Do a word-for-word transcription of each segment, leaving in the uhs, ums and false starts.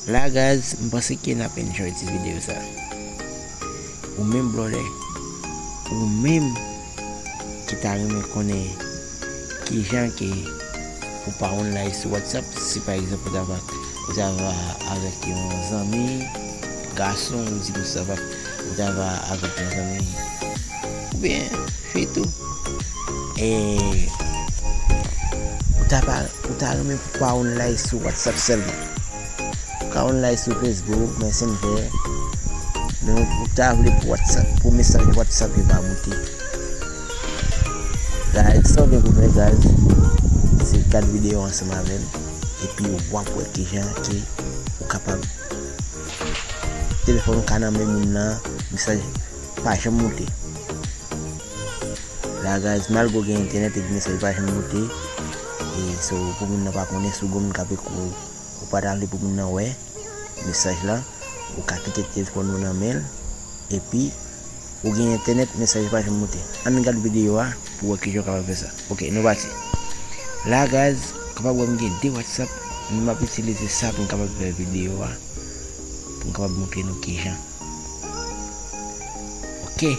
La guys, m panse ke n ap enjoy ti videyo sa. Ou menm blòdè, ou menm ki ta renmen konnen kijan ke pou pa online sou WhatsApp, si pa egzanp ou ta va, ou ta va avèk yon zanmi gason, ou di konsa, ou ta va avèk yon zanmi oubyen fi tou. E ou ta pa, ou ta renmen pou pa online sou WhatsApp sèlman. Ou ka online sou Facebook, Messenger, men ou ta vle pou WhatsApp, pou mesaj WhatsApp yo pa moute. Guys, sa w gen pou fè, guys, se gad videyo ansanm avè m, epi w ap wè kijan ke ou kapab telefòn ou ka nan men moun nan, mesaj pa janm moute. La guys, malgre w gen entènèt epi mesaj pa janm moute, e so pou moun nan pa konnen, si w gen moun k ap ekri w, ou pa ta vle pou moun nan wè mesaj la, ou ka kite telefòn ou nan men l, epi ou gen entènèt, mesaj pa janm moute. Ann gad videyo a pou wè kijan w kapab fè sa. Ok, nou pati. La guys, w kapab wè m gen de WhatsApp, men m ap itilize sa pou m kapab fè videyo a, pou m kapab montre nou kijan. Ok.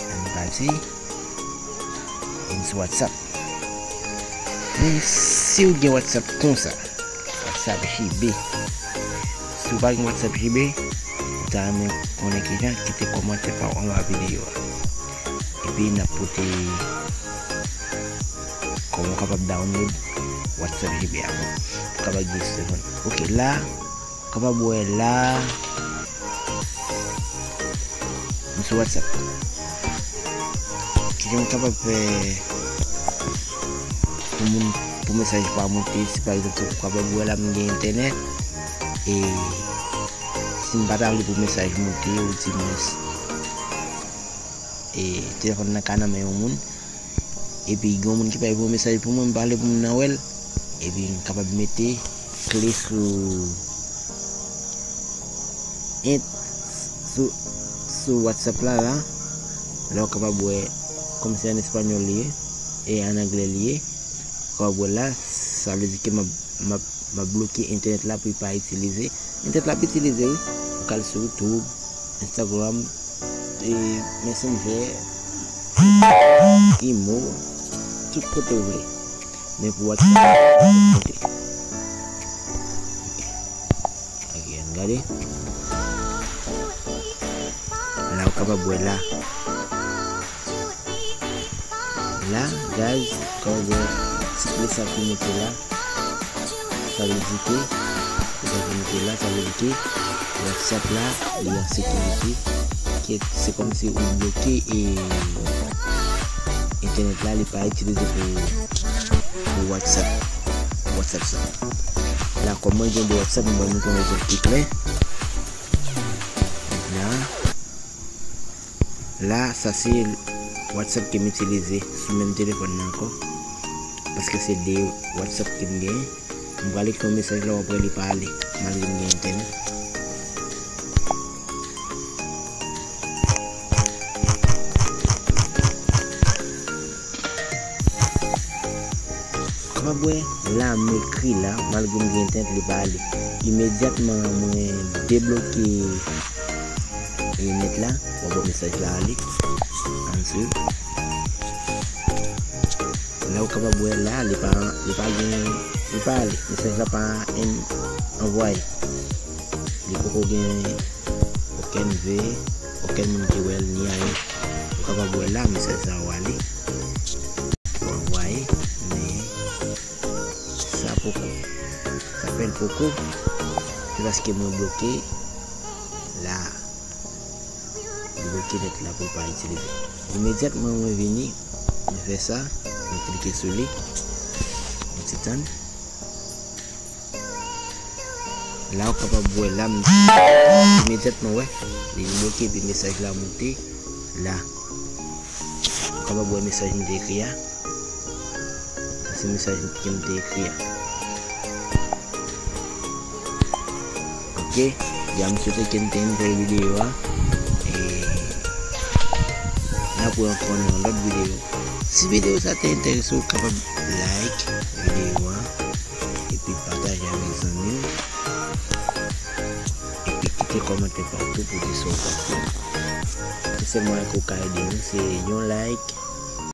Ann pati. Vin sou WhatsApp. Men si w gen WhatsApp konsa, WhatsApp J B. Si w pa gen WhatsApp J B, ou ta renmen konnen kijan, kite kòmantè pa w anba videyo a. Epi n ap pote kòman w kapab download WhatsApp J B a pou w kapab gen sou telefòn. Ok, la, w kapab wè la, m sou WhatsApp. Kijan m kapab fè pou moun, pou mesaj pa moute, si pa egzanp, ou kapab wè la m gen entènèt, e si m pa ta vle pou mesaj moute, ou di mwens, e telefòn nan ka nan men yon moun, epi gen yon moun ki bay voye mesaj pou mwen, m pa vle pou moun nan wè l, epi m kapab mete kle sou ent, sou, sou WhatsApp la, la, la w kapab wè, kòm se an espanyòl li ye, e an anglè li ye, w kapab wè la, sa vle di ke m ap, m ap, m ap bloke entènèt la pou li pa itilize. Entènèt la ap itilize, wi. Ou ka al sou YouTube, Instagram, e Messenger, Imo, tout kote w vle. Men pou WhatsApp, ok, ann gade. La, ou kapab wè la. La, guys, ou kapab wè ti kle sa ki moute la. Sa vle di ke, sa ki moute la, sa vle di ke WhatsApp la, li an sekirite. Ke se kòmsi ou bloke e entènèt la, li pa itilize pou, pou WhatsApp. WhatsApp sa. La, kòm mwen gen de WhatsApp, mwen mete yon egzanp ki klè. La, la, sa se WhatsApp ke m itilize sou menm telefòn nan ankò. Paske se de WhatsApp ke m genyen. M pral ekri yon mesaj la, w ap wè li pa ale, malgre m gen entènèt. Kapab wè la, m ekri la, malgre m gen entènèt, li pa ale. Imedyatman mwen debloke e nèt la, w ap wè mesaj la ale. Ann swiv. La ou kapab wè la, li pa, li pa gen, li pa ale. Mesaj la pa en-, anvwaye. Li poko gen okenn vi, okenn moun ki wè l, ni anyen. Ou kapab wè la, mesaj sa yo ale. Ou anvwaye, men sa poko. Sa fè l poko. Se paske mwen bloke la. Li bloke nèt la pou l pa itilize. Imedyatman mwen vini, mwen fè sa, mwen klike sou li. Yon ti tann. La ou kapab wè la, m imedyatman wè li bloke epi mesaj la moute la. Ou kapab wè mesaj m te ekri a. Sa se mesaj ke m te ekri a. Ok, ya m swete ke n te enjoy videyo a. E n ap wè ankò nan yon lòt videyo. Si videyo sa te enterese w, ou kapab like videyo a. zanmi w. Epi kite kòmantè pa w tou pou di sa w panse. Se sèl mwayen ke w ka ede nou, se yon like,